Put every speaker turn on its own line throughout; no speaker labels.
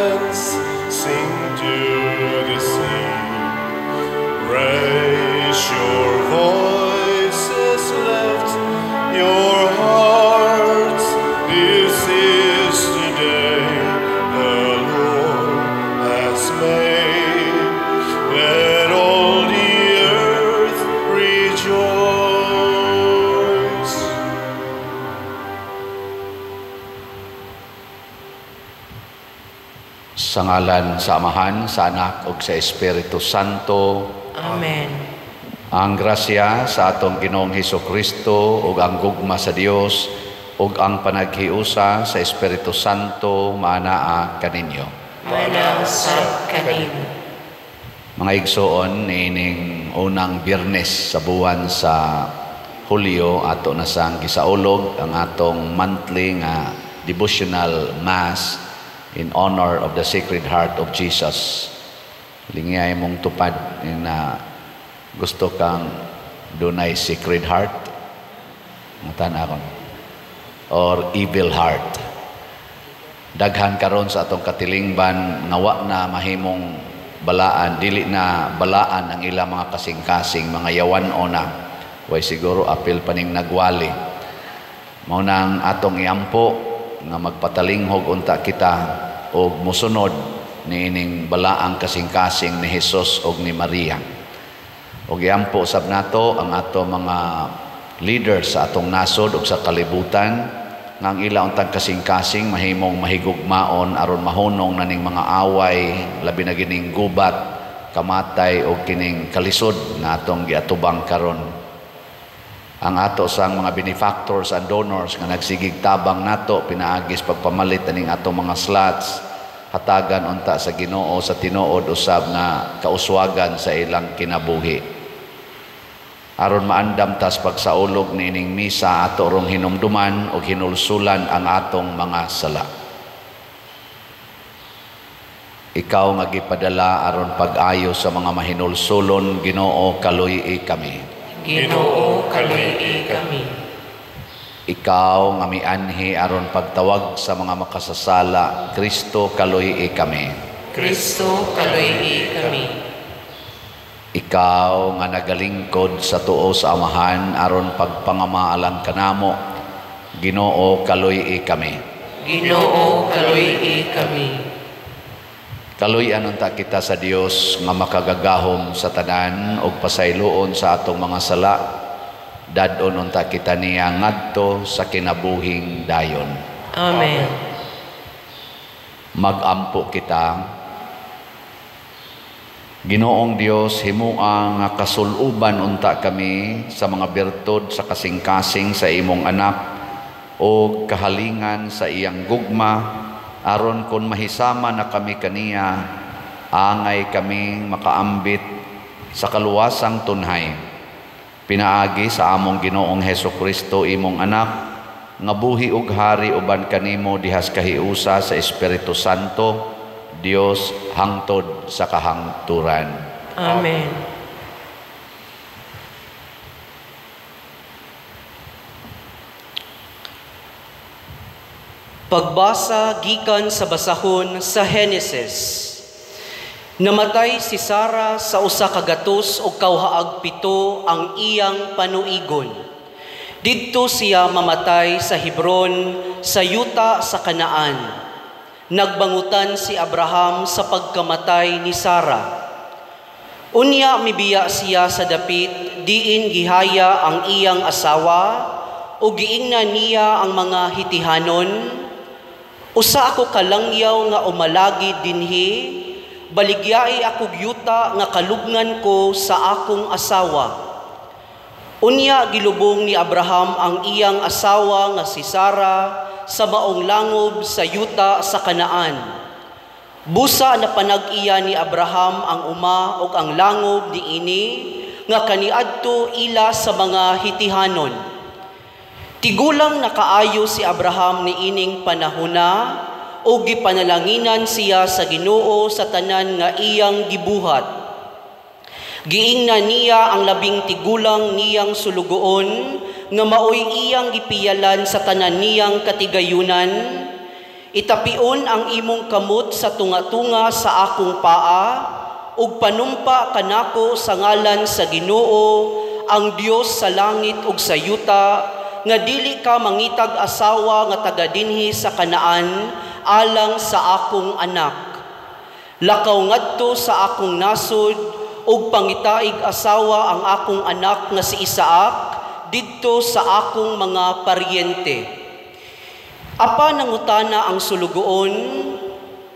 Mountains, sing to the sea. Raise your voices, lift your hearts. This is the day the Lord has made. Let all the earth rejoice.
Sa ngalan sa Amahan, sa Anak ug sa Espiritu Santo.
Amen.
Ang grasya sa atong Ginoong Hesukristo ug ang gugma sa Dios ug ang panaghiusa sa Espiritu Santo maanaa kaninyo.
Maanaa usab kanimo.
Mga igsoon, niining unang Biyernes sa buwan sa Hulyo, ato na sang gisaulog ang atong monthly nga devotional mass in honor of the Sacred Heart of Jesus. Lingyay mong tupad na gusto kang dunay Sacred Heart, mutan ako, or evil heart. Daghan karon sa atong katilingban nga wa na mahimong balaan, dili na balaan ang ilang mga kasing-kasing, mga yawan-o na. Way siguro apil paning nagwali. Mao nang atong iampo nga magpatalinghog unta kita og mosunod niining balaang kasing-kasing ni Hesus og ni Maria. Og iampo sab nato ang ato mga leaders sa atong nasod ug sa kalibutan nga ang ila untang kasing-kasing mahimong mahigugmaon aron mahunong na ning mga away, labi na gining gubat, kamatay og kining kalisod nga atong giatubang karon. Ang ato sang mga benefactors and donors nga nagsigig tabang nato pinaagis pagpamalit aning atong mga slots, hatagan unta sa Ginoo sa tinuod usab nga kauswagan sa ilang kinabuhi. Aron maandam tas pagsaulog niining misa, ato rong hinumduman og hinulsulan ang atong mga sala. Ikaw nga gipadala aron pag-ayo sa mga mahinulsulon, Ginoo, kaluy-i kami.
Ginoo, kaluy-i kami.
Ikaw nga mianhi aron pagtawag sa mga makasasala, Kristo, kaluy-i kami.
Kristo, kaluy-i kami.
Ikaw nga nagalingkod sa tuo sa Amahan aron pagpangamaalang kanamo, Ginoo, kaluy-i kami.
Ginoo, kaluy-i kami.
Kaluy-an unta kita sa Dios nga makagagahom sa tanan ug pasayloon sa atong mga sala. Dad-on unta kita niya ngadto sa kinabuhing dayon.
Amen.
Magampo kita. Ginoong Dios, himua nga kasuluban unta kami sa mga bertud sa kasing-kasing sa imong anak o kahalingan sa iyang gugma, aron kon mahisama na kami kaniya, angay kaming makaambit sa kaluwasang tunhay. Pinaagi sa among Ginoong Hesukristo, imong anak, nga buhi ug hari uban kanimo dihas kahiusa sa Espiritu Santo, Dios hangtod sa kahangturan.
Amen.
Pagbasa gikan sa basahon sa Henesis. Namatay si Sara sa 187 ang iyang panuigon. Didto siya mamatay sa Hebron sa yuta sa Kanaan. Nagbangutan si Abraham sa pagkamatay ni Sara. Unya mibiya siya sa dapit, diin gihaya ang iyang asawa, o giingna niya ang mga hitihanon. Usa ako kalangyaw nga umalagi dinhi, baligyai akog yuta nga kalugnan ko sa akong asawa. Unya gilubong ni Abraham ang iyang asawa nga si Sara sa maong langob sa yuta sa Kanaan. Busa na panag-iya ni Abraham ang uma ug ang langob niini nga kaniadto ila sa mga hitihanon. Tigulang nakaayo si Abraham niining panahona ug gipanalanginan siya sa Ginoo sa tanan nga iyang gibuhat. Giingnan niya ang labing tigulang niyang sulugoon nga maoy iyang gipiyalan sa tanan niyang katigayunan. Itapion ang imong kamot sa tunga-tunga sa akong paa, ug panumpa kanako sa ngalan sa Ginoo, ang Dios sa langit ug sa yuta, nga dili ka mangitag asawa nga taga dinhi sa Kanaan alang sa akong anak. Lakaw ngadto sa akong nasod ug pangitaig asawa ang akong anak nga si Isaac didto sa akong mga paryente. Apa nangutana ang sulugoon,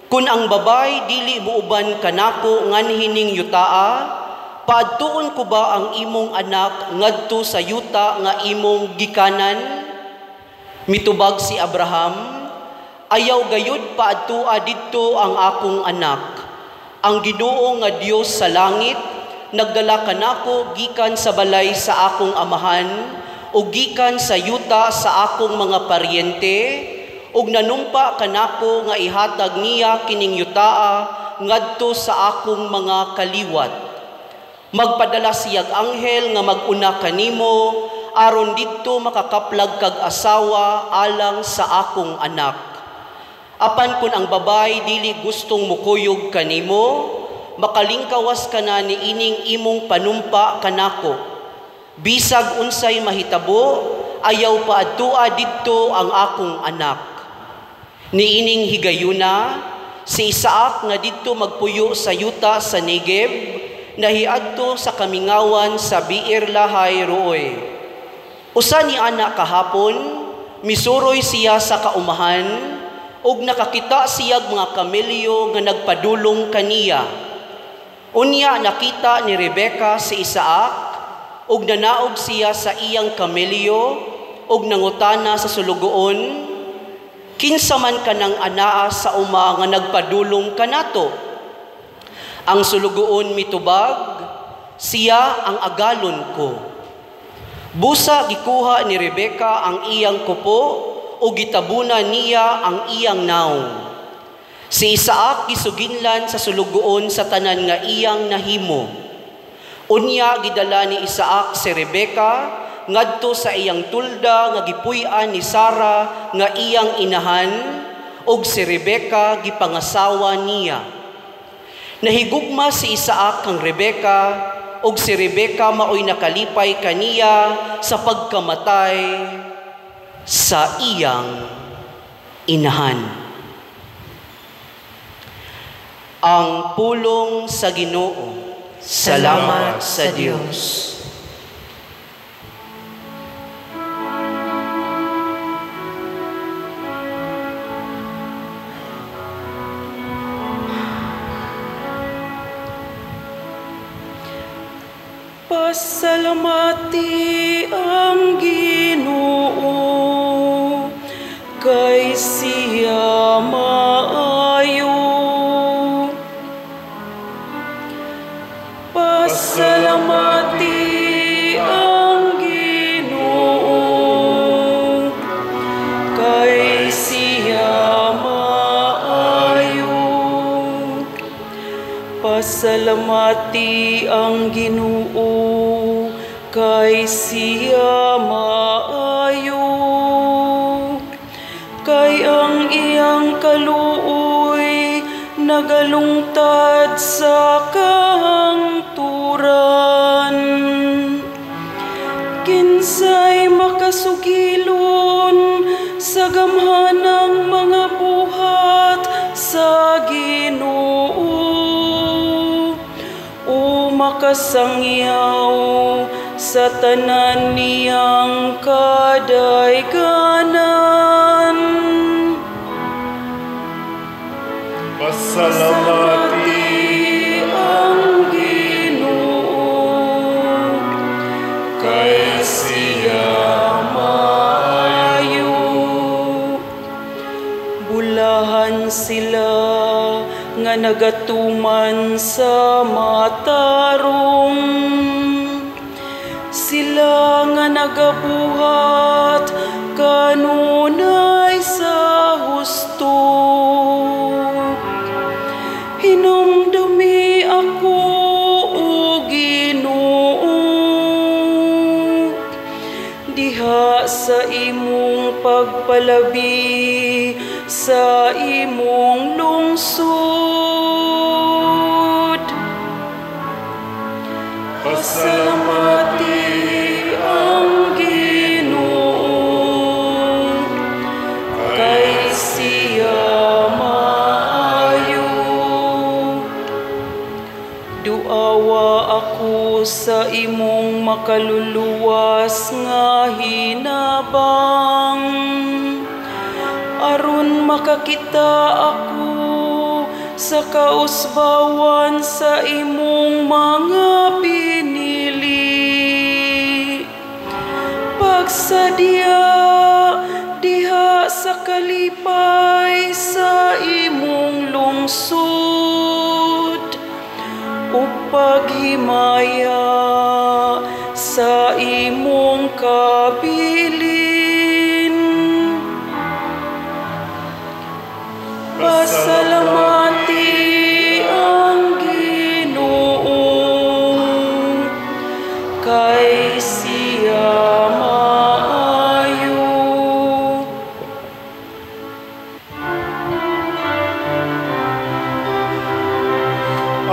kun ang babay dili muuban kanako nganhi ning yutaa, paadtuon ko ba ang imong anak ngadto sa yuta nga imong gikanan? Mitubag si Abraham, ayaw gayud paadtua didto ang akong anak. Ang Ginoo nga Dios sa langit nagdala kanako gikan sa balay sa akong amahan ug gikan sa yuta sa akong mga paryente, ug nanumpa kanako nga ihatag niya kining yutaa ngadto sa akong mga kaliwat. Magpadala siyag anghel nga mag-una kanimo aron didto makakaplag kag asawa alang sa akong anak. Apan kun ang babay dili gustong mukuyog kanimo, makalingkawas ka na niining imong panumpa kanako. Bisag unsay mahitabo, ayaw paadtua didto ang akong anak. Niining higayuna, si Isaac nga didto magpuyo sa yuta sa Negev, nahiadto sa kamingawan sa Beer Lahai Roi. Usa ni ana kahapon, misuroy siya sa kaumahan, ug nakakita siyag mga kamelyo nga nagpadulong kaniya. Unya nakita ni Rebeka si Isaac, ug nanaog siya sa iyang kamelyo, ug nangutana sa sulugoon, kinsa man kanang anaa sa uma nga nagpadulong kanato? Ang sulugoon mitubag, siya ang agalon ko. Busa gikuha ni Rebeka ang iyang kupo, o gitabuna niya ang iyang naong. Si Isaac gisuginlan sa sulugoon sa tanan nga iyang nahimo. Unya gidala ni Isaac si Rebeka ngadto sa iyang tulda nga gipuy-an ni Sara nga iyang inahan, ug si Rebeka gipangasawa niya. Nahigugma si Isaac kang Rebeka, ug si Rebeka maoy nakalipay kaniya sa pagkamatay sa iyang inahan. Ang pulong sa Ginoo. Salamat sa Dios.
Pasalamati ang Ginoo, kay siya maayo. Pasalamati ang Ginoo, kay siya maayo. Pasalamati ang Ginoo, kay siya maayo. Kay ang iyang kaluoy nagalungtad sa kahangturan. Kinsay makasugilon sa gamhanang mga buhat sa Ginoo, o makasangyaw sa tanan niyang kadayganan.
Pasalamati
ang Ginoo,
kay siya
maayo. Bulahan sila nga nagatuman sa matarong, sila nga nagabuhat kanunay sa husto. Hinumdumi ako, o Ginoo, diha sa imong pagpalabi sa imong lungsod. Pasalamati ang Ginoo, kay siya maayo. Duawa ako sa imong makaluluwas nga hinabang, aron makakita ako sa kausbawan sa imong mga pinili. Pagsadya diha sa kalipay sa imong lungsod, ug paghimaya sa imong kabilin. Pasalamati ang Ginoo, kay siya maayo.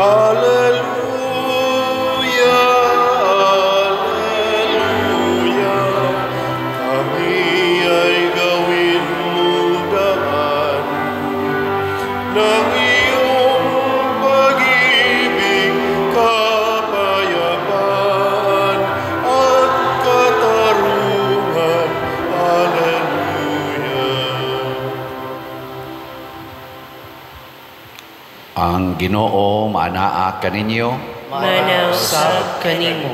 Alleluia, Alleluia, kami ay gawin mudaan ng iyong pag-ibig, kapayapaan at katarungan. Alleluia.
Ang Ginoo maanaa kaninyo.
Maanaa usab kanimo.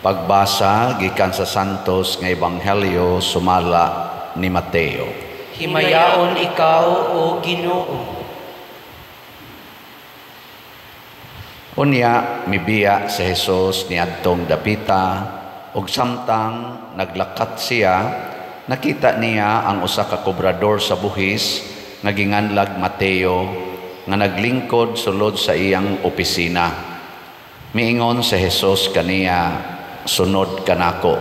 Pagbasa gikan sa Santos nga Ebanghelyo sumala ni Mateo.
Himayaon ikaw, o Ginoo.
Unya mibiya si Jesus niadtong dapita, ug samtang naglakat siya, nakita niya ang usa ka kobrador sa buhis nga ginganlag Mateo, nga naglingkod sulod sa iyang opisina. Miingon si Jesus kaniya, "Sunod kanako."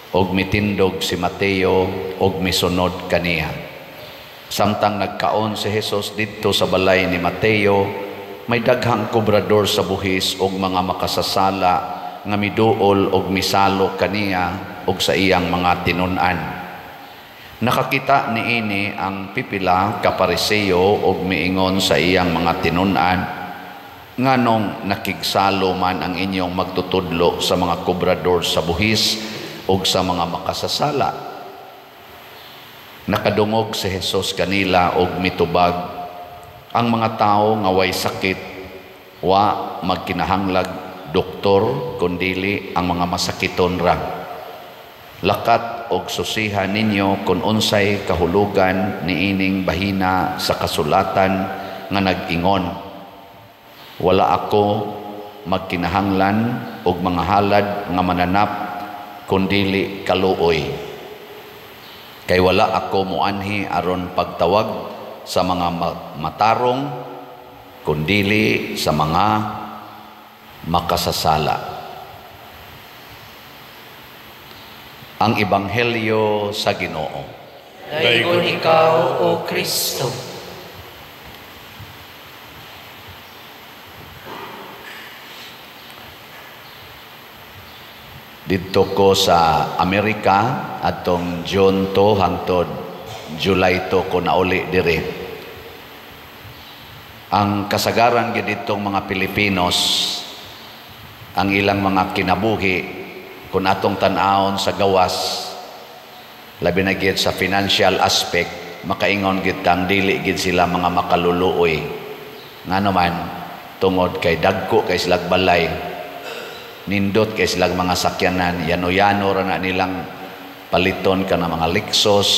Og mitindog si Mateo og misunod kaniya. Samtang nagkaon si Jesus didto sa balay ni Mateo, may daghang kobrador sa buhis og mga makasasala nga miduol og misalo kaniya og sa iyang mga tinun-an. Nakakita niini ang pipila ka Pariseo og miingon sa iyang mga tinun-an, "Nganong nakigsalo man ang inyong magtutudlo sa mga kobrador sa buhis og sa mga makasasala?" Nakadungog si Jesus kanila og mitubag, "Ang mga tawo nga way sakit wa magkinahanglag doktor, kundili ang mga masakiton ra. Lakat og susiha ninyo kung unsay kahulugan niining bahina sa kasulatan nga nag-ingon, wala ako magkinahanglan og mga halad nga mananap, kundili kaluoy. Kay wala ako moanhi aron pagtawag sa mga matarong, kundili sa mga makasasala." Ang Ebanghelyo sa Ginoo.
Daygon ikaw, O Kristo.
Didto ko sa Amerika atong June 2 hangtod July 2 ko nauli diri. Ang kasagaran gyud ditong mga Pilipinos, ang ilang mga kinabuhi kung atong tan-awon sa gawas, labi na gyud sa financial aspect, makaingon gyud kang dili gyud sila mga makaluluoy. Ngano man, tungod kay dagko kay silag balay, nindot kay silag mga sakyanan, yano-yano ra na nilang paliton ka na mga Lexus,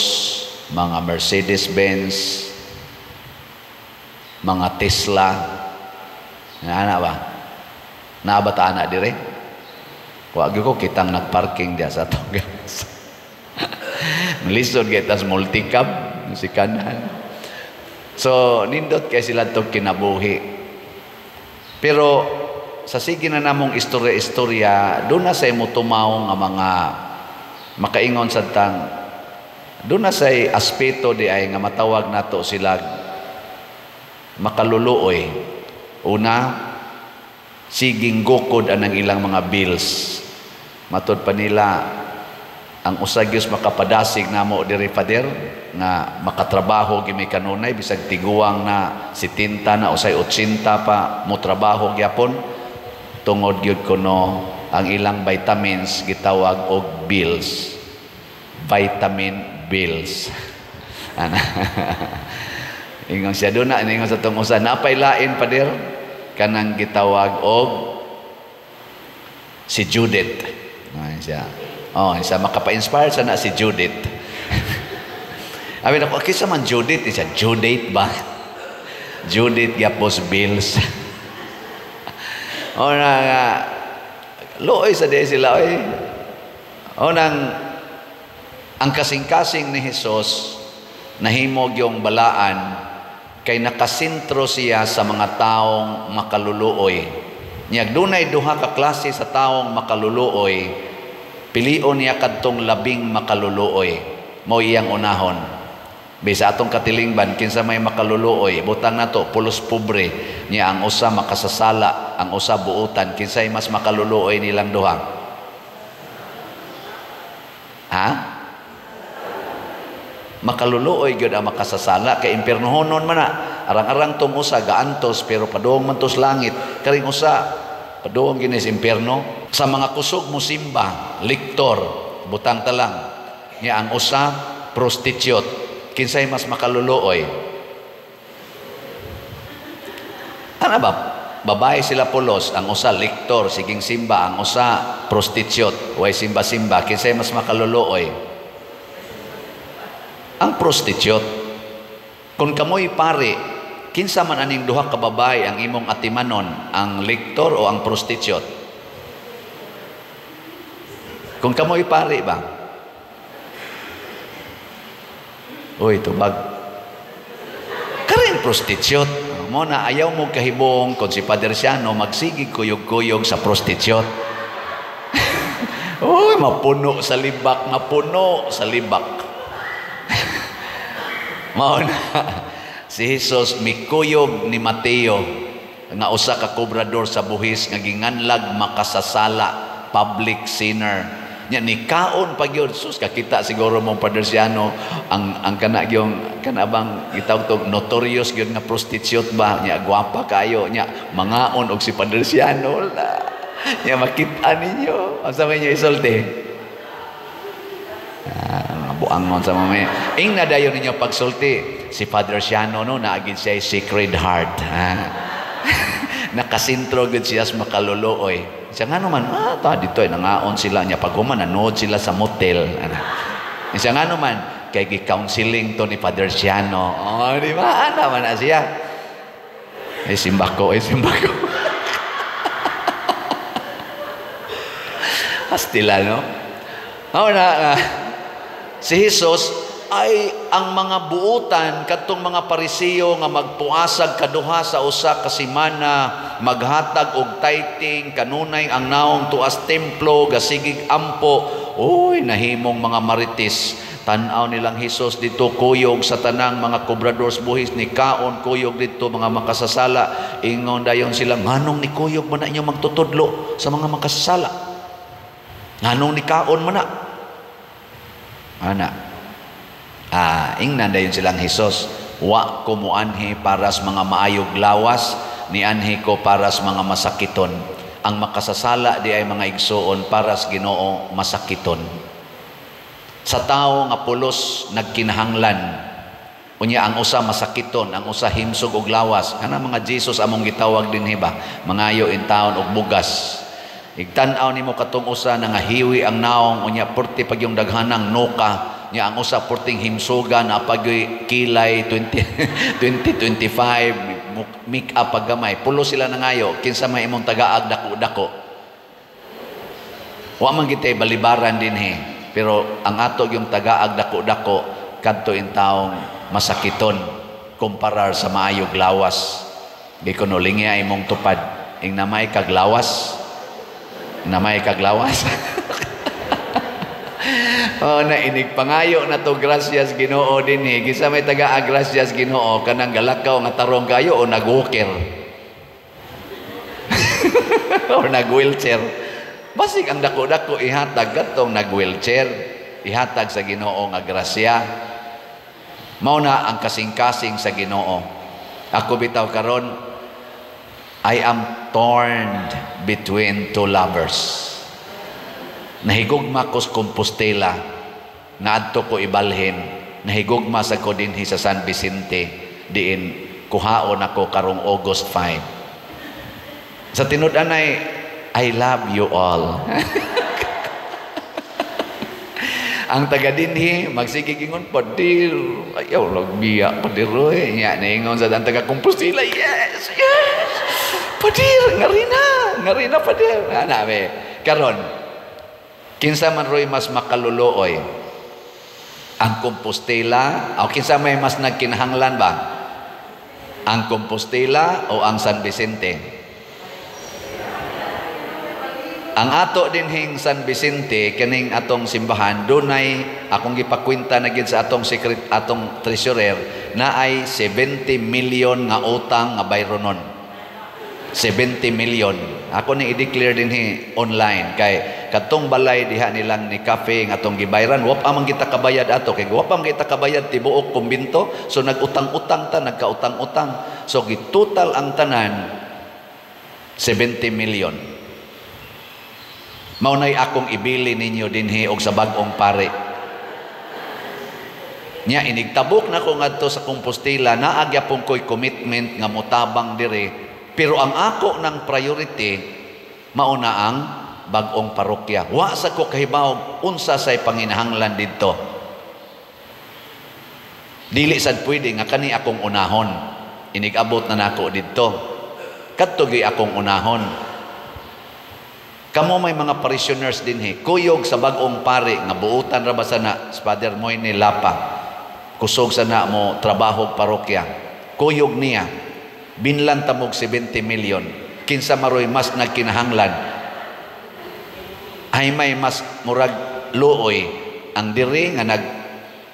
mga Mercedes-Benz, mga Tesla. Ana ba? Naa ba ta ana dire? Wa gyud ko kitang nagparking diya sa atong gas. Lisod kay tas multicab si kanan. So nindot kay sila tog kinabuhi. Pero sa sige na namong istorya-istorya, doon na sa imo tumaw nga mga makaingon sa tang Doon na say aspeto di ay nga matawag nato sila makaluluoy. Una, siging gukod anang ilang mga bills. Matod pa nila ang usa gyud makapadasig namo diri, Father, nga makatrabaho gimi kanunay bisag tiguang na 70 na usay 80 pa mo trabaho gyapon, tungod gyud kuno ang ilang vitamins gitawag og bills, vitamin bills. Ana ingon siya doon na, ingon sa tong usa napay lain, Father, kanang gitawag og si Judith. Ay, siya. Oh, siya makapa-inspire sa na si Judith. Abi nako, kinsa man Judith? Siya Judith ba? Judith gyapos bills. O na nga luoy sa di sila oy. O nang ang kasing-kasing ni Hesus nahimog yung balaan kay nakasentro siya sa mga taong makaluluoy. Nya dunay duha ka klase sa taong makaluluoy, pilion niya kadtong labing makaluluoy, mao iyang unahon. Bisa atong katilingban kinsa may makaluluoy, butang nato pulos pobre, niya ang usa makasasala, ang usa buutan, kinsay mas makaluluoy nilang duha? Ha? Makaluluoy gyud ang makasasala kay impiernohonon man na. Arang-arang tong usa gaantos pero padung man tos langit, karing usa padung gini sa impierno. Sa mga kusog mo simba, liktor, butang talang, niya ang usa prostitute, kinsay mas makaluluoy? Ana ba? Babae sila pulos, ang usa liktor, siging simba, ang usa prostitute, way simba-simba, kinsay mas makaluluoy? Ang prostitute. Kung kamoy pare, kinsa man aning duha ka babae ang imong atimanon, ang liktor o ang prostitute? Kung kamoy pare ba? Uy, tubag. Karing prostitute. Mo na ayaw mo kahibong kung si Father Siano magsigig kuyog-kuyog sa prostitute. Uy, mapuno sa libak, mapuno sa libak. Mao na si Jesus mikuyog ni Mateo nga usa ka kobrador sa buhis nga ginganlag makasasala, public sinner. Nya ni kaon pa gyud, sus kakita siguro mong Father Siano ang kana gyung kana bang gitawag tog notorious gyud nga prostitute ba, nya gwapa kayo, nya mangaon og si Father Siano la. Nya makita ninyo unsa may inyo isulti? Buangon sa mami. Ing na dayon ninyo pagsulti si Father Siano no naagid siya sacred heart. Ha? Nakasintro gud siya sa makaluluoy. Siya nga naman, ta dito ay nangaon sila niya pag human nanood sila sa motel. Siya nga naman kay gi-counseling to ni Father Siano. Oh, di ba? Ana man na siya. Eh simbako, eh simbako. Hastila no. Oh, na si Jesus ay ang mga buutan kadtong mga Parisiyo nga magpuasag kaduha sa usa ka semana, maghatag og tithing kanunay ang naong tuas templo gasigig ampo. Uy, nahimong mga marites. Tan-aw nilang Hesus dito kuyog sa tanang mga kobradors buhis ni kaon kuyog dito mga makasasala. Ingon dayon sila, nganong ni kuyog man na inyo magtutudlo sa mga makasasala? Nganong ni kaon man na? Ana. Ingnan dayon silang Hesus, wa ko muanhi para sa mga maayog lawas, nianhi ko para sa mga masakiton. Ang makasasala di ay mga igsuon para sa Ginoo masakiton. Sa tawo nga pulos nagkinahanglan, unya ang usa masakiton, ang usa himsog og lawas. Kana mga Jesus among gitawag dinhi ba, mangayo in taon og bugas. Igtan-aw nimo katong usa nga hiwi ang naong, unya porti pag yung daghanang noka, nya ang usa porting himsuga na pag kilay 20 2025 make up paggamay, pulo sila nangayo, kinsa may imong tagaag dako-dako. Wa man gitay balibaran dinhi, pero ang ato yung tagaag dako-dako kadto in taong masakiton kumparar sa maayog lawas. Gikuno lingya imong tupad, ing namay kag lawas, namay kag lawas. Oh, na inig pangayo na to gracias Ginoo dinhi. Kinsa may taga gracias Ginoo, kanang galakaw nga tarong kayo o nag-walker or nag-wheelchair? Basig ang dako-dako ihatag katong nag-wheelchair, ihatag sa Ginoo nga grasya. Mao na ang kasing-kasing sa Ginoo. Ako bitaw karon, I am torn between two lovers. Nahigugma ko sa Compostela, nga adto ko ibalhin. Nahigugma sa ko dinhi sa San Vicente, diin kuhaon ako karong August 5. Sa tinud-anay, I love you all. Ang taga dinhi magsige ingon, "Padir, ayaw lagbiya, padir oy." Nya niingon sa ang taga Compostela, "Yes, yes. Padir, ngarina, ngarina padir." Ana be. Karon, kinsa man roy mas makaluluoy? Ang Compostela o kinsa may mas nagkinahanglan ba? Ang Compostela o ang San Vicente? Ang ato dinhing San Vicente, kining atong simbahan, dunay akong gipakwenta na gid sa atong secret, atong treasurer, na ay 70 million nga utang nga bayronon. 70 million. Ako ni i-declare dinhi online kay kadtong balay diha nilang ni cafe nga atong gibayran, wa pa man kita kabayad ato kay wa pa man kita kabayad tibuok kumbinto, so nagutang-utang ta, nagkautang-utang. So gitotal ang tanan 70 million. Mao nay akong ibili ninyo dinhi og sa bag-ong pare. Nya inigtabok na ko ngadto sa Compostela, naa gyapon ko'y commitment nga motabang dire, pero ang ako ng priority mao na ang bag-ong parokya. Wa sa ko kahibaw unsa say panginahanglan didto. Dili sad pwede nga kani akong unahon. Inigabot na nako didto. Kadto gyud akong unahon. Kamo may mga parishioners dinhi, kuyog sa bag-ong pare nga buutan ra ba sana si Father Moine Lapa. Kusog sana mo trabaho parokya. Kuyog niya. Binlan ta mog 70 million. Kinsa maroy mas nagkinahanglan? Ay may mas murag luoy ang diri nga nag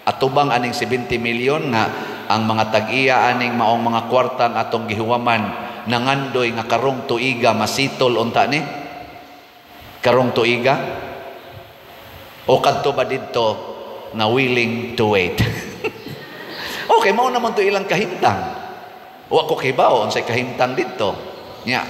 atubang aning 70 million nga ang mga tag-iya aning maong mga kwartang atong gihuwaman nangandoy nga karong tuiga masitol unta ni? Karong tuiga? O kadto ba didto nga willing to wait? Okay, mao naman to ilang kahimtang. O ako kibaw unsay kahimtang didto. Nya,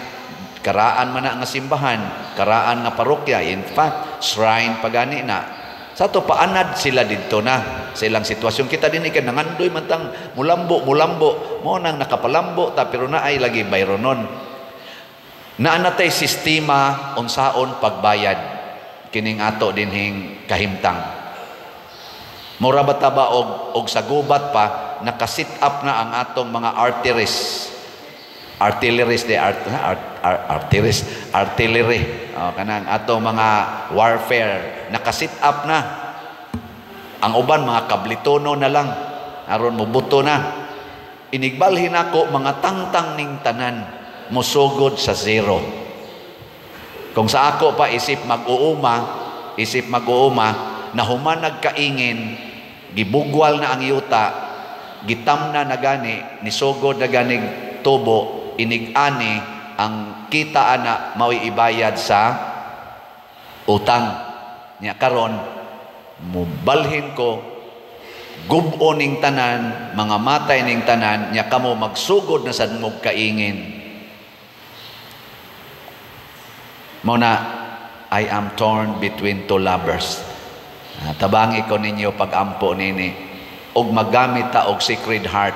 karaan man na nga simbahan, karaan nga parokya, in fact, shrine pagani na. Sa to paanad sila didto na sa ilang sitwasyon. Kita din kay nangandoy man tang mulambo, mulambo, mo nang nakapalambo ta pero naay lagi bayronon. Naa natay sistema unsaon pagbayad kining ato dinhing kahimtang. Mura ba ta ba og sa gubat pa naka-set up na ang atong mga arteries. Artilleries de art, art, art, artilleries, artillery. O, kanang atong mga warfare naka-set up na. Ang uban mga kablitono na lang aron mobuto na. Inigbalhin ako mga tangtang ning tanan mosugod sa zero. Kung sa ako pa isip mag-uuma, nahuman nagkaingin, gibugwal na ang yuta, gitamna na gani, nisugod na gani tubo, inig-ani ang kita ana mao'y ibayad sa utang. Nya karon mubalhin ko gubo ning tanan, mga matay ning tanan, nya kamo magsugod na sad mo kaingin. Mao na, I am torn between two lovers. Tabangi ko ninyo pag-ampo nini og magamit ta og Sacred Heart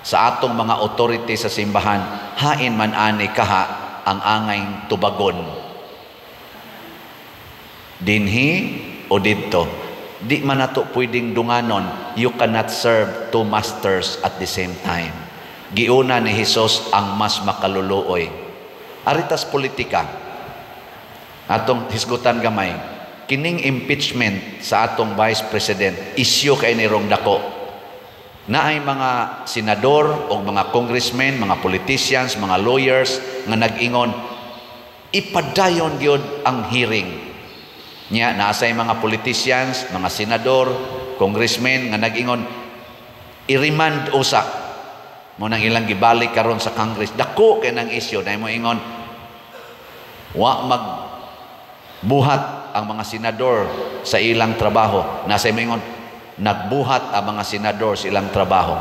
sa atong mga authority sa simbahan, hain man ani kaha ang angay tubagon. Dinhi o didto. Di man nato pwedeng dunganon. You cannot serve two masters at the same time. Giuna ni Hesus ang mas makaluluoy. Aritas politika. Atong hisgutan gamay, kining impeachment sa atong Vice President, issue kay ni rong dako. Naay mga senador o mga congressmen, mga politicians, mga lawyers nga nag-ingon, ipadayon gyud ang hearing. Nya naasay mga politicians, mga senador, congressmen nga nag-ingon i-remand usa mo nang ilang gibalik karon sa Congress. Dako kay nang issue na mo ingon wa mag buhat ang mga senador sa ilang trabaho. Nasa mo ingon nagbuhat ang mga senador sa ilang trabaho.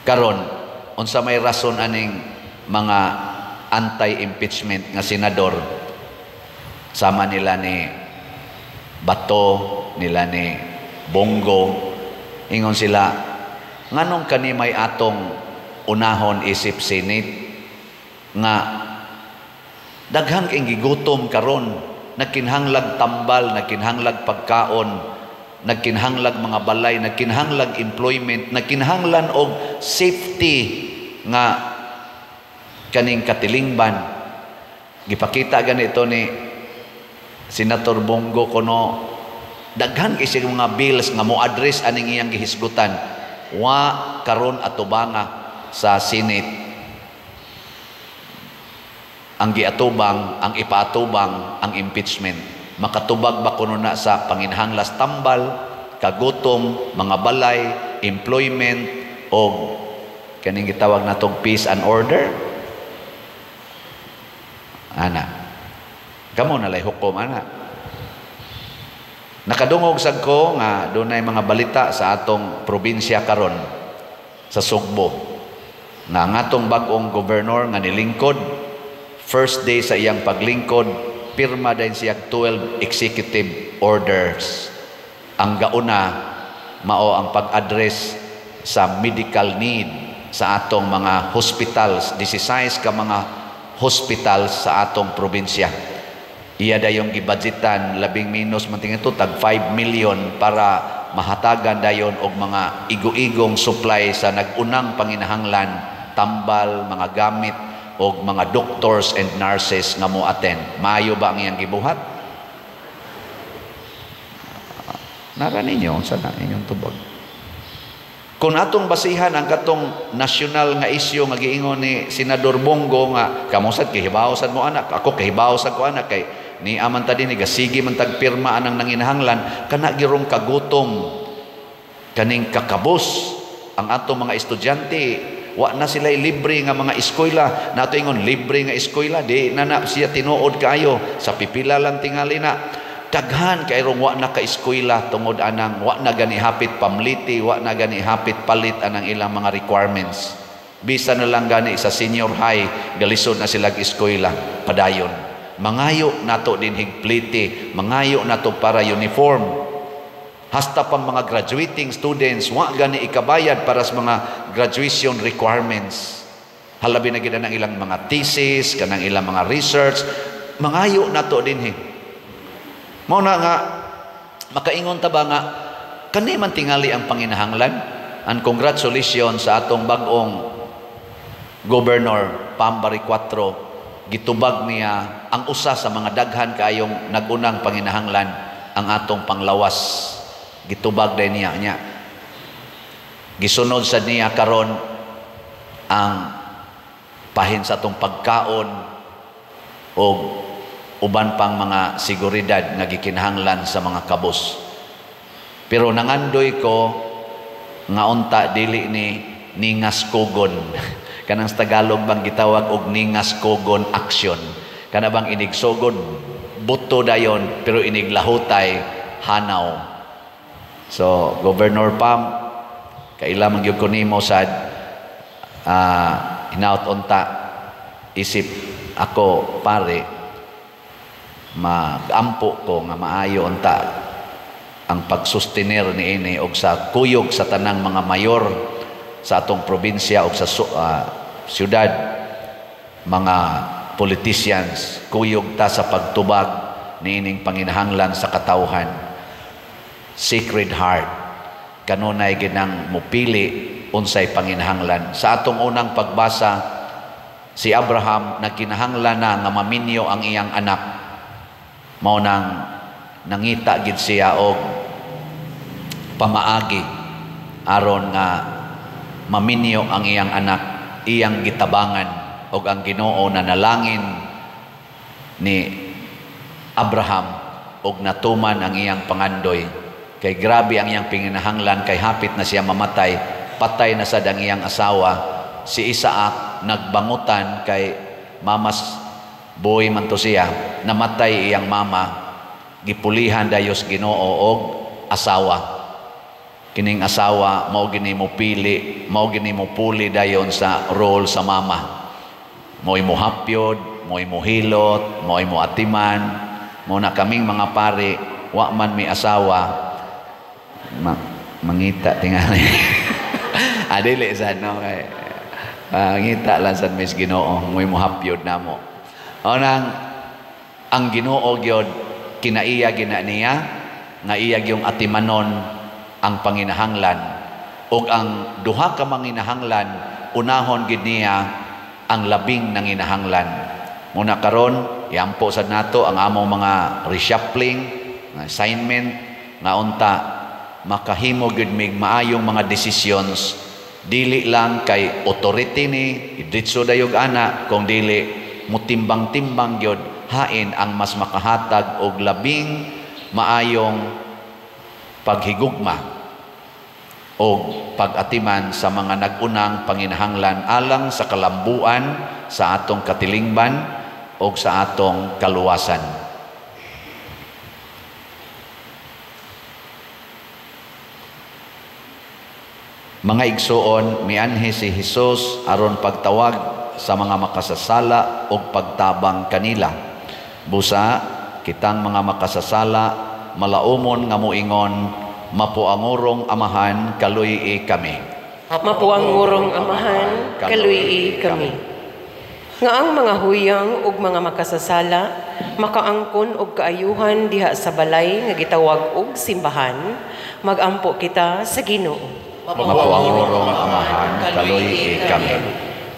Karon unsa may rason aning mga anti-impeachment nga senador, sama nila ni Bato, nila ni Bongo, ingon sila nganong kani may atong unahon isip Senate nga daghang kay gigutom karon, nagkinahanglag tambal, nagkinahanglag pagkaon, nagkinahanglag mga balay, nagkinahanglag employment, nagkinahanglan og safety nga kaning katilingban. Gipakita ganito ni Senator Bongo kuno daghan kay siya mga bills nga mo address aning iyang gihisgutan. Wa karon atubanga sa Senate ang giatubang, ang ipaatubang ang impeachment. Makatubag ba kuno na sa panginhanglas tambal, kagutom, mga balay, employment o kaning gitawag natong peace and order? Ana. Kamo na lay hukom ana. Nakadungog sad ko nga dunay mga balita sa atong probinsya karon sa Sugbo nga ang atong bag-ong gobernador nga nilingkod, first day sa iyang paglingkod, pirma din siya 12 executive orders. Ang gauna mao ang pag-address sa medical need sa atong mga hospitals, 16 ka mga hospitals sa atong probinsya. Iya dayong gibudgetan labing minus man tingin to tag 5 million para mahatagan dayon og mga igo-igong supply sa nag-unang panginahanglan, tambal, mga gamit og mga doctors and nurses nga mo attend. Maayo ba ang iyang gibuhat? Nara ninyo unsa na inyong tubag? Kung atong basihan ang katong nasyonal nga isyu nga giingon ni Senador Bongo nga kamo sad kahibaw sad mo anak, ako kahibaw sad ko anak kay ni aman ta dinhi gasigi man tag pirma anang nanginahanglan, kana girong kagutom kaning kakabos ang atong mga estudyante. Wa na sila libre nga mga eskwela. Nato ingon libre nga eskwela, di na na siya tinuod kaayo sa pipila lang tingali na. Daghan kay rong wa na ka eskwela tungod anang wa na gani hapit pamliti, wa na gani hapit palit anang ilang mga requirements. Bisan na lang gani sa senior high galisod na sila eskwela padayon. Mangayo nato din higpliti, mangayo nato para uniform. Hasta pang mga graduating students wa gani ikabayad para sa mga graduation requirements. Halabi na gid ang ilang mga thesis, kanang ilang mga research, mangayo nato dinhi. Mao na nga makaingon ta ba nga kani man tingali ang panginahanglan? And congratulations sa atong bag-ong Governor Pam Baricuatro, gitubag niya ang usa sa mga daghan kaayong nagunang panginahanglan, ang atong panglawas. Gitubag din niya niya. Gisunod sad niya karon ang pahin sa atong pagkaon o uban pang mga seguridad nga gikinahanglan sa mga kabos. Pero nangandoy ko nga unta dili ni ningas kugon. Kanang sa Tagalog bang gitawag og ningas kugon action. Kana bang inigsugod buto dayon pero iniglahutay hanaw. So Governor Pam, kaila man gyud ko nimo sad hinaut unta isip ako pare, magampo ko nga maayo unta ang pagsustenir niini og sa kuyog sa tanang mga mayor sa atong probinsya og sa syudad, mga politicians, kuyog ta sa pagtubag niining panginahanglan sa katawhan. Sacred Heart kanunay ginang mupili unsay panginahanglan. Sa atong unang pagbasa, si Abraham nagkinahanglan na nga maminyo ang iyang anak. Mao nang nangita gid siya og pamaagi aron nga maminyo ang iyang anak, iyang gitabangan og ang Ginoo na nalangin ni Abraham og natuman ang iyang pangandoy. Kay grabe ang iyang panginahanglan, kay hapit na siya mamatay, patay na sad ang iyang asawa. Si Isaac nagbangutan kay mamas boy man to siya, namatay iyang mama, gipulihan dayos Ginoo og asawa. Kining asawa mao gini mo pili, mao gini mo puli dayon sa role sa mama. Mo'y mohapyod, mo'y mohilot, mo'y moatiman. Mo na kaming mga pari, wa man mi asawa, mangita tingali. Adili sad no kay mangita lang sad mis Ginoo, mo'y mohapyod namo. O nang ang Ginoo gyud kinaiya gina niya nga iya gyung atimanon ang panginahanglan, ug ang duha ka manginahanglan unahon gid niya ang labing nanginahanglan. Muna karon iampo sad nato ang among mga reshuffling, assignment nga unta makahimo gyud mig maayong mga decisions, dili lang kay authority ni idritso dayog ana, kung dili mutimbang-timbang gyud hain ang mas makahatag og labing maayong paghigugma o pag-atiman sa mga nag-unang panginahanglan alang sa kalambuan sa atong katilingban o sa atong kaluwasan. Mga igsuon, mianhi si Hesus aron pagtawag sa mga makasasala o pagtabang kanila. Busa, kitang mga makasasala, malaumon nga moingon, mapuangurong Amahan, kaluy-i kami.
Mapuangurong Amahan, kaluy-i kami. Nga ang mga huyang ug mga makasasala, makaangkon og kaayuhan diha sa balay nga gitawag og simbahan, magampo kita sa Ginoo.
Mapuangurong Amahan, kaluy-i kami.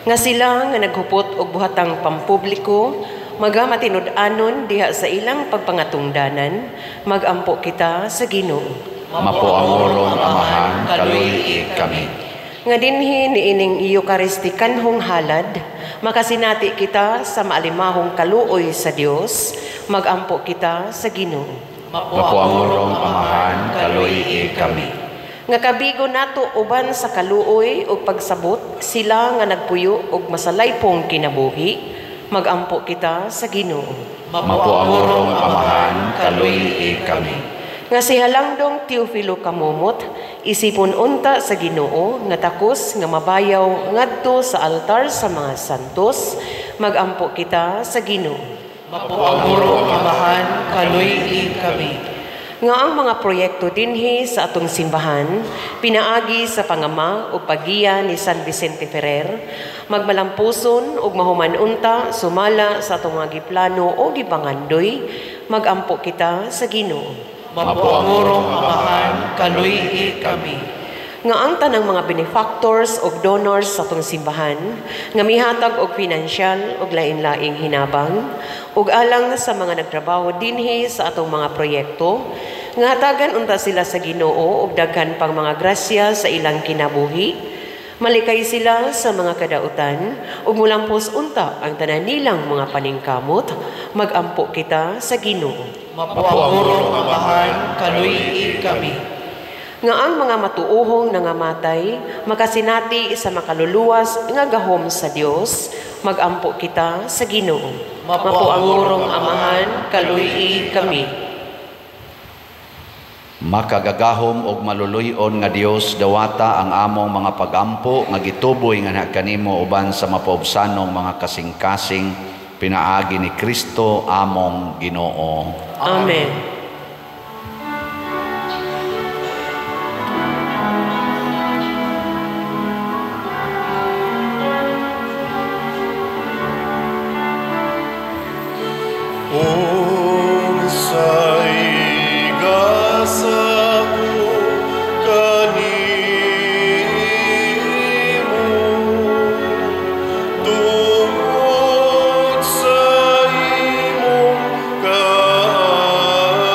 Nga sila nga naghupot og buhatang pampubliko, magamatinud-anon diha sa ilang pagpangatungdanan, magampo kita sa Ginoo.
Mapuangurong Amahan, kaluy-i kami.
Nga dinhi niining Eukaristikanhong halad, makasinati kita sa maalimahong kaluoy sa Dios, magampo kita sa Ginoo.
Mapuangurong Amahan, kaluy-i kami.
Nga kabigo nato uban sa kaluoy ug pagsabot sila nga nagpuyo og masalaypong kinabuhi, magampo kita sa Ginoo.
Mapuangurong Amahan, kaluy-i kami.
Nga si Halangdong Teofilo Kamumot, isipon unta sa Ginoo nga takos nga mabayaw ngadto sa altar sa mga santos, magampo kita sa Ginoo.
Mapuangurong Amahan, kaluy-i kami.
Nga ang mga proyekto dinhi sa atong simbahan, pinaagi sa pangama o paggiya ni San Vicente Ferrer, magmalampuson ug mahuman unta sumala sa atong mga giplano o gipangandoy, magampo kita sa Ginoo.
Mapuangurong Amahan, kaluy-i kami.
Nga ang tanang mga benefactors og donors sa atong simbahan, nga mihatag og pinansyal og lain-laing hinabang, ug alang sa mga nagtrabaho dinhi sa atong mga proyekto, nga hatagan unta sila sa Ginoo og daghan pang mga grasya sa ilang kinabuhi, malikay sila sa mga kadautan, ug mulampos unta ang tanan nilang mga paningkamot, magampo kita sa Ginoo.
Mapuangurong Amahan, kaluy-i kami.
Nga ang mga matuohong nangamatay, makasinati sa makaluluwas nga gahom sa Dios, magampo kita sa Ginoo. Mapuangurong Amahan, kaluy-i kami.
Makagagahom og maluluy-on nga Dios, dawata ang among mga pagampo nga gituboy nga kanimo uban sa mapaubsanong mga kasing-kasing pinaagi ni Kristo among Ginoo.
Amen.
Tungod sa imong kaayo.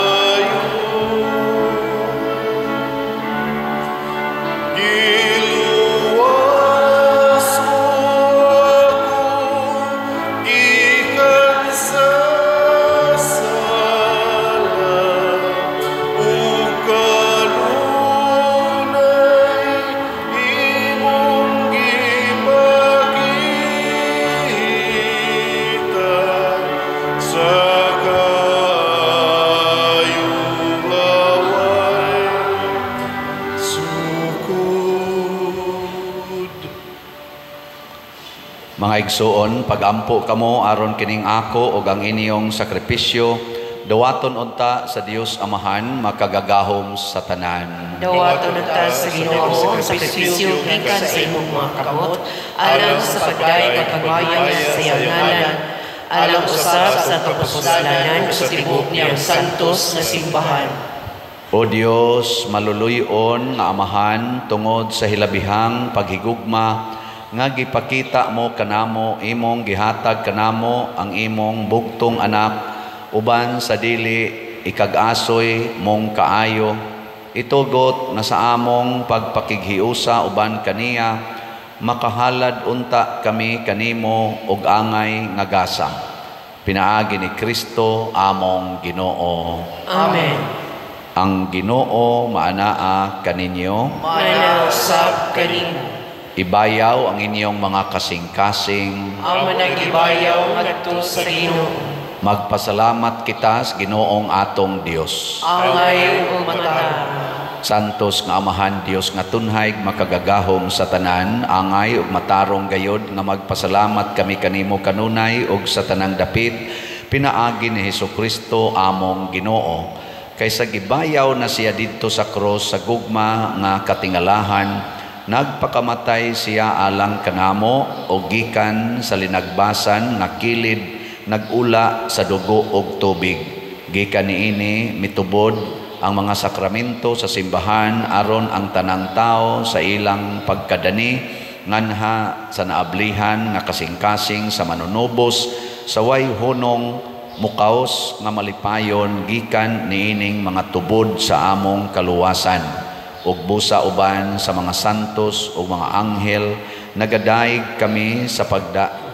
Mga igsuon, pagampo kamo aron kining ako ug ang inyong sakripisyo, dawaton unta sa Dios Amahan makagagahom sa tanan.
Dawaton unta sa Ginoo ang sakripisyo gikan sa imong mga kamot, alang sa pagdayeg ug pagmaya sa iyang ngalan, alang usab sa kapuslanan sa
tibuok niyang santos nga simbahan.
O Dios, maluluy-on nga Amahan, tungod sa hilabihang paghigugma nga gipakita mo kanamo, imong gihatag kanamo ang imong bugtong anak, uban sa dili ikag-asoy mong kaayo. Itugot nga sa among pagpakighiusa uban kaniya, makahalad unta kami kanimo og angay nga gasa. Pinaagi ni Kristo among Ginoo.
Amen.
Ang Ginoo maanaa kaninyo,
maanaa usab kanimo.
Ibayaw ang inyong mga kasing-kasing.
Amo nag-ibayaw ngadto sa Ginoo.
Magpasalamat kita sa Ginoong atong Dios.
Angay ug matarong.
Santos nga Amahan, Dios nga tunhay, makagagahom sa tanan, angay ug matarong gayod nga magpasalamat kami kanimo kanunay ug sa tanang dapit, pinaagi ni Hesukristo among Ginoo. Kaysa gibayaw na siya didto sa krus sa gugma nga katingalahan, nagpakamatay siya alang kanamo o gikan sa linagbasan nga kilid nagula sa dugo og tubig. Gikan niini mitubod ang mga sakramento sa simbahan aron ang tanang tao sa ilang pagkadani nganha sa naablihan nga kasing-kasing sa manunubos sa way hunong mukaos nga malipayon gikan niining mga tubod sa among kaluwasan. Ug busa uban sa mga santos ug mga anghel, nagadaig kami sa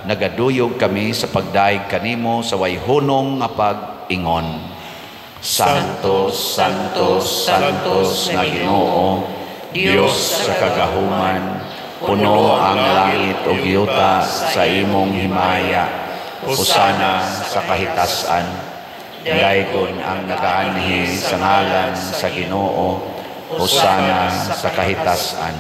nagaduyog kami sa pagdaig kanimo sa way hunong nga pag-ingon. Santo, Santo, Santos nga Ginoo, Dios sa kagahuman, puno ang langit ug yuta sa imong himaya. Hosana sa kahitasan. Daygon ang nagaanhi sa ngalan sa Ginoo. Hosana sa kahitasan.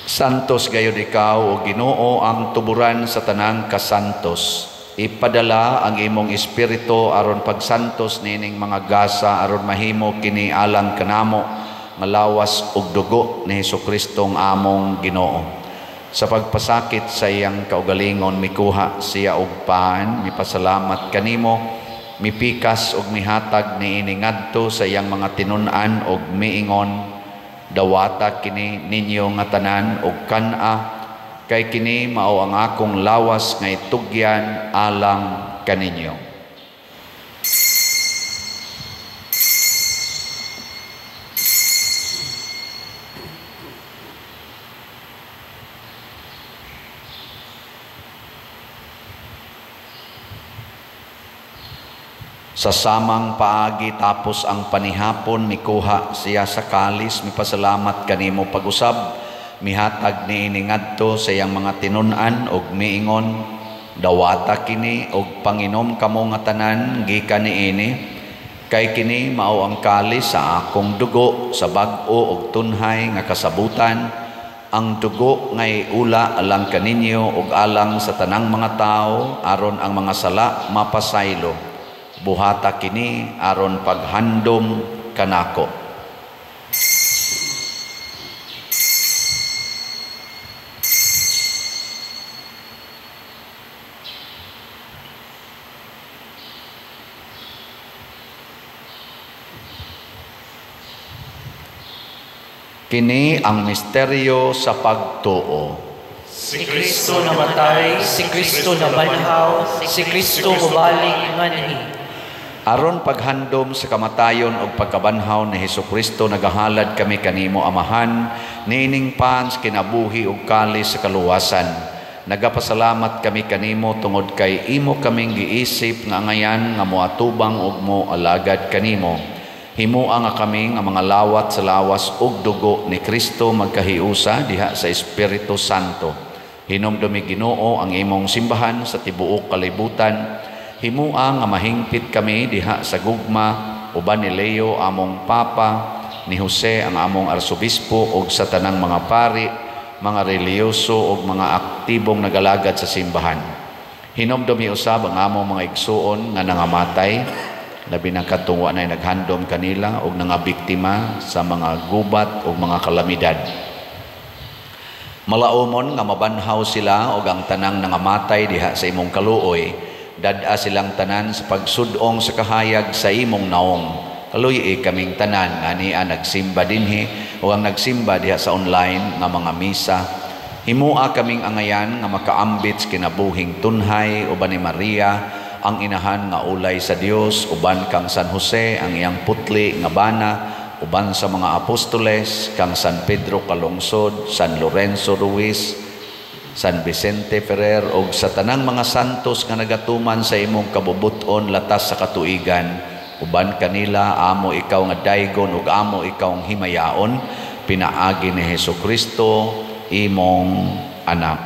Santos gayud ikaw, o Ginoo, ang tuburan sa tanang kasantos. Ipadala ang imong espiritu aron pagsantos nining mga gasa aron mahimo kini alang kanamo nga lawas ug dugo ni Hesukristo among Ginoo. Sa pagpasakit sa iyang kaugalingon mikuha siya og pan, mipasalamat kanimo, mipikas og mihatag niini ngadto sa iyang mga tinun-an og miingon, dawata kini ninyo nga tanan og kan-a, kay kini mao ang akong lawas nga itugyan alang kaninyo. Sa samang paagi tapos ang panihapon, mikuha siya sa kalis, mipasalamat kanimo pag-usab, mihatag niini ngadto sa iyang mga tinun-an og miingon, dawata kini og panginom kamo nga tanan gikan niini, kay kini mao ang kalis sa akong dugo sa bag-o og tunhay nga kasabutan, ang dugo ngay ula alang kaninyo og alang sa tanang mga tawo aron ang mga sala mapasaylo. Buhata kini aron paghandom kanako. Kini ang misteryo sa pagtuo.
Si Kristo namatay, si Kristo nabanhaw, si Kristo mobalik nganhi.
Aron paghandom sa kamatayon ug pagkabanhaw ni Hesukristo, nagahalad kami kanimo Amahan, niining pans kinabuhi ug kalis sa kaluwasan. Nagapasalamat kami kanimo tungod kay imo kaming giisip nga angayan nga moatubang ug moalagad kanimo. Himua nga kami nga mga lawat sa lawas ug dugo ni Kristo magkahiusa diha sa Espiritu Santo. Hinumdumi Ginoo ang imong simbahan sa tibuok kalibutan. Himua nga mahingpit kami diha sa gugma uban ni Leo among Papa, ni Jose ang among arsobispo ug sa tanang mga pari mga relihiyoso ug mga aktibong nagalagad sa simbahan. Hinumdumi usab ang among mga igsuon nga nangamatay, labi na katong wa nay naghandom kanila ug nangabiktima sa mga gubat ug mga kalamidad. Malaumon nga mabanhaw sila og ang tanang nangamatay diha sa imong kaluoy, dad-a silang tanan sa pagsud-ong sa kahayag sa imong naong. Kaluoyi kaming tanan nga ania nagsimba dinhi o ang nagsimba diha sa online nga mga misa. Himua kaming angayan nga makaambit sa kinabuhing tunhay uban ni Maria ang inahan nga ulay sa Dios, uban kang San Jose ang iyang putli nga bana, uban sa mga apostoles kang San Pedro Calungsod, San Lorenzo Ruiz, San Vicente Ferrer ug sa tanang mga santos nga nagatuman sa imong kabubut-on latas sa katuigan. Uban kanila amo ikaw nga daygon ug amo ikaw ang himayaon, pinaagi ni Hesukristo imong anak.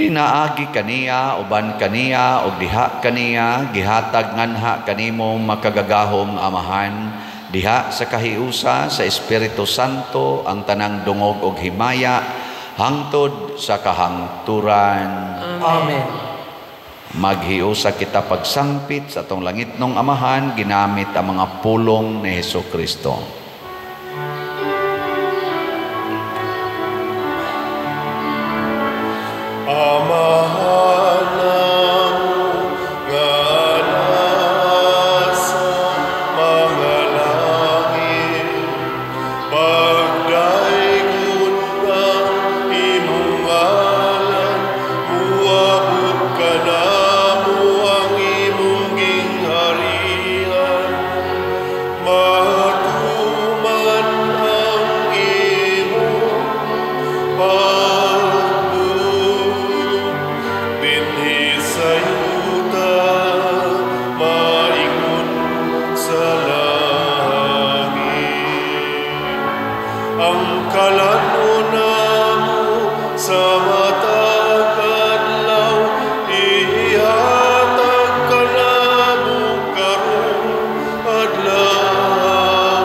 Pinaagi kaniya, uban kaniya, ug diha kaniya, gihatag nganha kanimo makagagahom Amahan, diha sa kahiusa sa Espiritu Santo ang tanang dungog ug himaya hangtod sa kahangturan.
Amen.
Maghiusa kita pagsangpit sa atong langitnong Amahan ginamit ang mga pulong ni Hesukristo.
Amahan namo nga nasa mga langit, pagdaygon ang imong ngalan, muabot kanamo ang imong gingharian, matuman ang imong pagbuot dinhi sa yuta, maingon sa langit. Ang kalan-on namo sa matag adlaw, ihatag kanamo karong adlaw,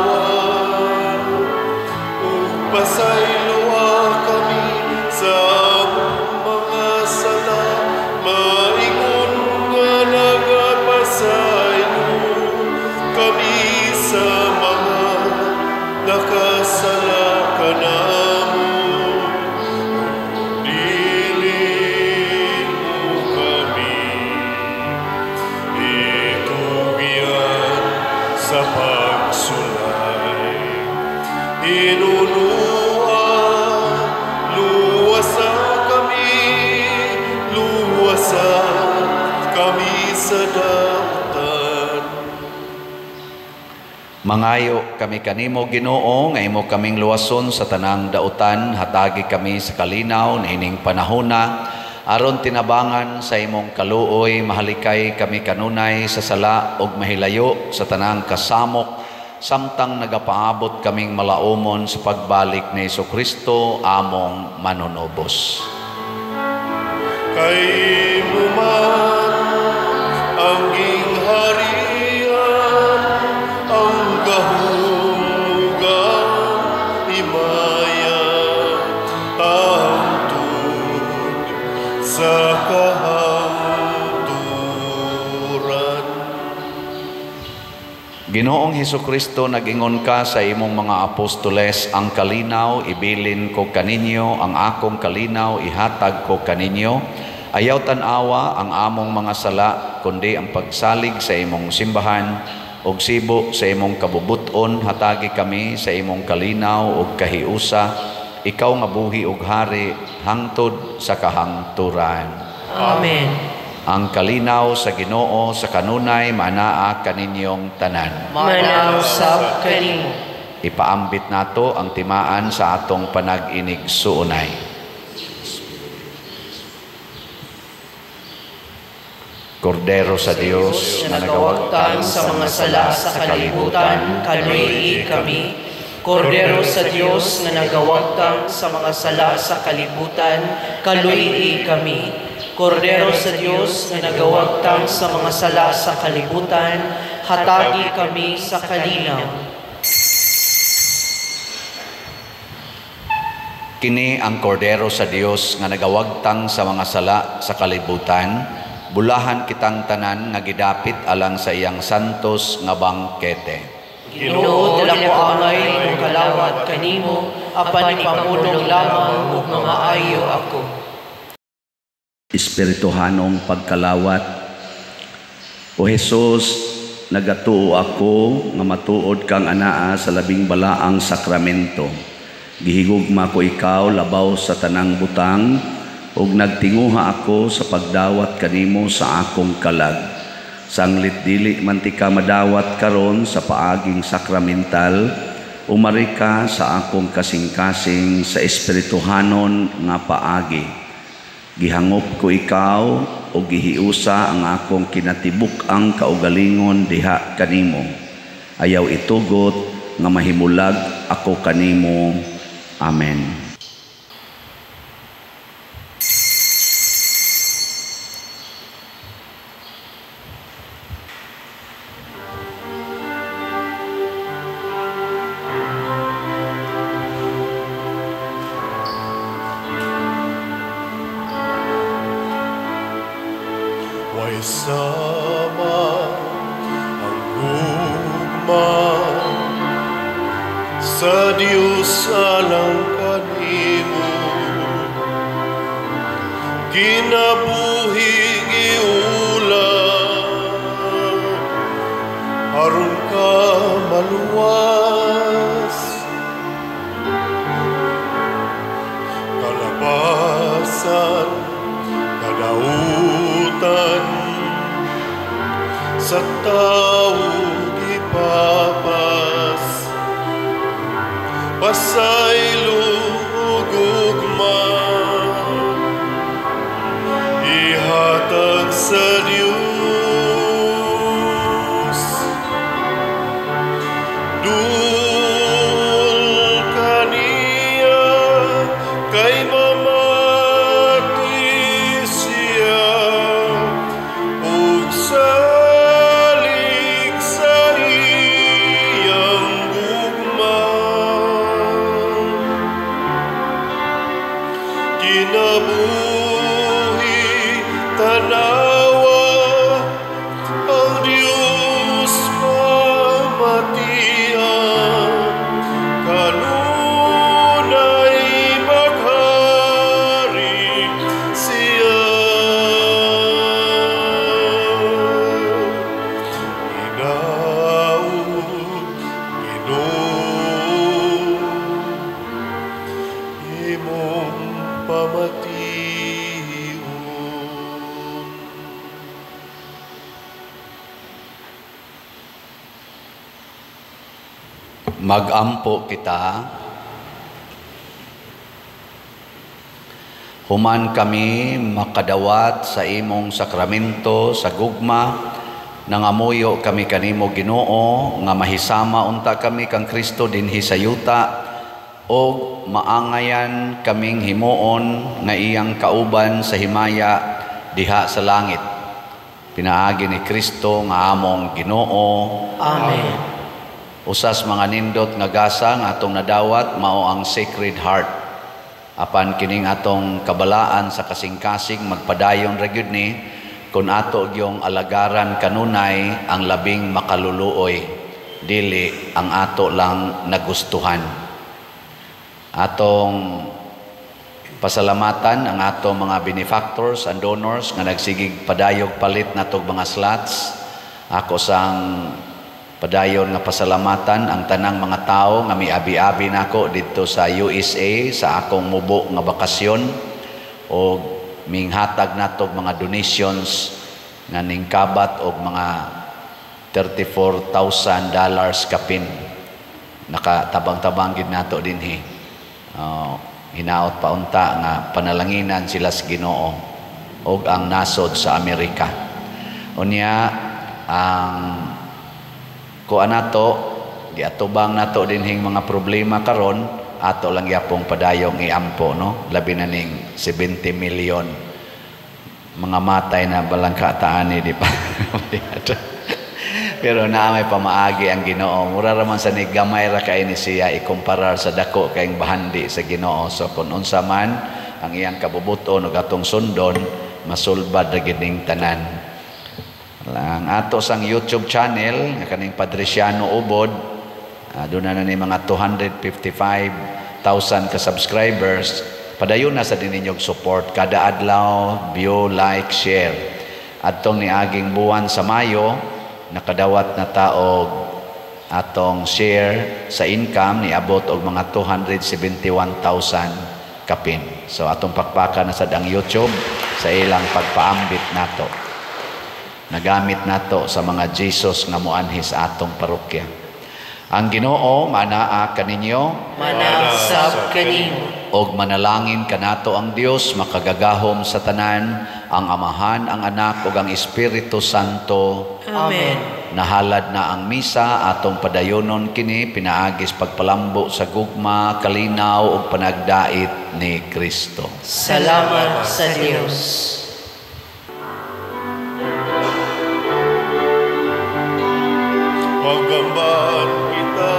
ug pasayloa kami sa among mga sala, maingon nga nagapasaylo kami sa mga nakasala kanamo. Dili mo kami itugyan sa pagsulay, Hinunua, luwasa kami, luwasa kami sa dautan.
Mangayo kami kanimo Ginoo nga imo kaming luwason sa tanang dautan, hatagi kami sa kalinaw niining panahona aron tinabangan sa imong kaluoy, mahalikay kami kanunay sa sala ug mahilayo sa tanang kasamok, samtang nagapaabot kaming malaumon sa pagbalik ni Hesukristo among manunubos.
Kay imo man ang gingharian, ang gahom ug ang himaya, hangtod sa kahangturan.
Ginoong Hesukristo, nag-ingon ka sa imong mga apostoles, ang kalinaw ibilin ko kaninyo, ang akong kalinaw ihatag ko kaninyo. Ayaw tan-awa ang among mga sala, kundi ang pagsalig sa imong simbahan ug sibo sa imong kabubut-on, hatagi kami sa imong kalinaw ug kahiusa. Ikaw nga buhi ug hari hangtod sa kahangturan.
Amen.
Ang kalinaw sa Ginoo sa kanunay maanaa kaninyong tanan.
Maanaa usab kanimo.
Ipaambit nato ang timaan sa atong panag-inig suunay. Kordero sa Dios
na nagawagtang sa mga sala sa kalibutan, kaluoyi kami. Kordero sa Dios nga nagawagtang sa mga sala sa kalibutan, kaluoyi kami. Kordero sa Dios nga nagawagtang sa mga sala sa kalibutan, hatagi kami sa kalinaw.
Kini ang kordero sa Dios nga nagawagtang sa mga sala sa kalibutan. Bulahan kitang tanan nga gidapit alang sa iyang santos nga bangkete.
Ginoo, dala ko angay imong kalawat kanimo, apan ipamulong lamang ug mga ayo ako.
Espirituhanong pagkalawat. O Jesus, nagatuo ako nga matuod kang anaa sa labing balaang sakramento. Gihigugma ko ikaw labaw sa tanang butang, ug nagtinguha ako sa pagdawat kanimo sa akong kalag. Sanglit dili man ti ka madawat karon sa paaging sakramental, umari ka sa akong kasing-kasing sa espirituhanon nga paagi. Gihangop ko ikaw o gihiusa ang akong kinatibuk-ang kaugalingon diha kanimo. Ayaw itugot nga mahimulag ako kanimo. Amen.
Way sama ang gugma sa Diyos alang kanimo, kinabuhi giula aron ka maluwas. Kalabasan, kadautan sa tao gipapas, pasaylo ug ugma ihatag sa Dios. Duol kaniya kay mamati siya ug salig sa iyang gugma. Kinabuhi tanawa ang Diyos pamatian, kanunay maghari siya. Hinaut, Ginoo, imong pamation.
Magampo kita. Human kami makadawat sa imong sakramento sa gugma, nangamuyo kami kanimo Ginoo nga mahisama unta kami kang Kristo dinhi sa yuta, og maangayan kaming himuon nga iyang kauban sa himaya diha sa langit. Pinaagi ni Kristo nga among Ginoo.
Amen.
Usas mga nindot nga gasa nga atong nadawat mao ang Sacred Heart. Apan kining atong kabalaan sa kasing-kasing magpadayon ra gyud ni kun ato gyung alagaran kanunay ang labing makaluluoy, dili ang ato lang nagustuhan. Atong pasalamatan ang ato mga benefactors and donors nga nagsigig padayog palit natog mga slots. Ako sang padayon nga pasalamatan ang tanang mga tawo nga miabi-abi nako didto sa USA sa akong mubo nga bakasyon, og minghatag natog mga donations nga ningkabat og mga $34,000 kapin. Nakatabang-tabang gid nato dinhi. Hinaot pa unta nga panalanginan sila sa Ginoo og ang nasod sa Amerika. Unya ang kuan nato, giatubang nato dinhing mga problema karon, ato lang gyapong padayong iampo, no? Labi na ning 70 million mga matay na balangkataan ni, di pa. Pero naa may pamaagi ang Ginoo. Mura ra man sa ni gamay ra kay ni siya ikumparar sa dako kayong bahandi sa Ginoo. So kung unsa man ang iyang kabubuton ug atong sundon, masulbad ra gid ning tanan. Ang ato sang YouTube channel nga kaning Padriciano Ubod, doon na ni mga 255,000 ka subscribers. Padayon na sa ninyong support kada adlaw, view, like, share. Adtong niaging buwan sa Mayo, nakadawat na taog atong share sa income niabot og mga 271,000 kapin. So atong pakpakan na sad ang YouTube sa ilang pagpaambit nato. Nagamit nato sa mga Jesus nga moanhi sa atong parokya. Ang Ginoo manaa kaninyo,
Manaa sab kanimo.
Og manalangin kanato ang Dios makagagahom sa tanan, ang Amahan, ang Anak ug ang Espiritu Santo.
Amen.
Nahalad na ang misa, atong padayonon kini pinaagis pagpalambo sa gugma, kalinaw ug panagdait ni Kristo.
Salamat sa Dios.
Magamban kita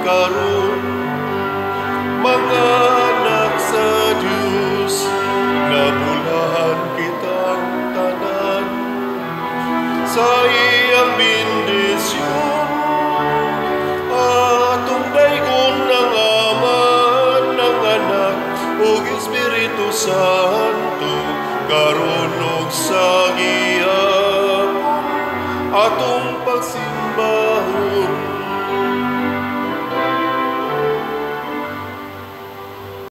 karon, mga anak sa Diyos, nabulahan kitang tanan sa iyang bendisyon. Atong daygon ng Ama, ng Anak, ug Espiritu Santo, karon ug sa gihapon, atong pagsimbahon.